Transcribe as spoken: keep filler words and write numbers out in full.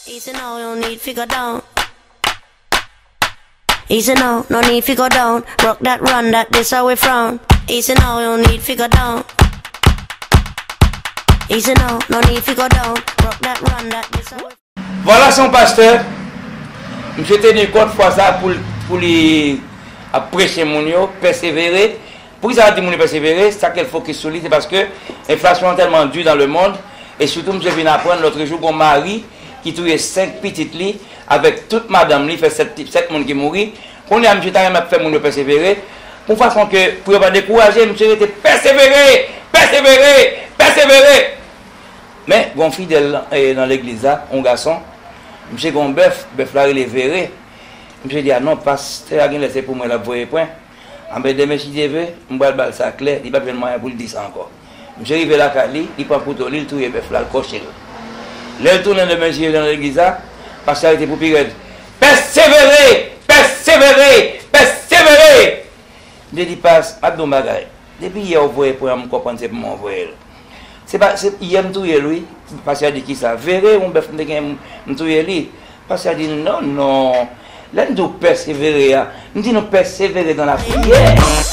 He said, "No, no need fi go down." He said, "No, no need fi go down. Rock that, run that, this how we frown." He said, "No, no need fi go down." He said, "No, no need fi go down. Rock that, run that, this how we." Vwala, se yon pastè. Misye teni kont fwa sa pou, pou li ap preche moun yo, pèsevere. Poukisa l di moun yo pèsevere? Sa ke l fokis sou li, se paske enflasyon an tèlman di dans le monde, e sitou misye vin aprann lòtrejou gon mari ki touye senk pitit li avèk tout madanm li, fè sèt, sèt moun ki mouri. Kounye a, misye ta renmen ap fè moun yo pèsevere, pou fason ke, pou yo pa dekouraje, misye rete pèsevere, pèsevere, pèsevere. Men, gon fidèl eh, nan legliz la, yon gason, misye gen yon bèf, bèf la rele Vere. Misye di, "A non, pastè a genlè se pou mwen l ap voye pwen." Anben, demen si Dye vle, m pral ba l sa klè, li p ap jwenn mwayen pou l di sa ankò. Misye rive lakay li, li pran kouto li, l touye bèf la, l kòche l. Lè l tounen demen si Dye vle nan legliz la, pastè a rete pou pi rèd. Pèsevere! Pèsevere! Pèsevere! Misye di, "Pas, m ap di w yon bagay. Depi yè w voye pwen an, m konprann se pou mwen w voye l." Se pa, se, yè m touye l, wi. Pastè a di, "Kisa? Vere, yon bèf m te gen, m, m touye li." Pastè a di, "Non, non. Lè m di w pèsevere a, m di nou pèsevere dans la prière."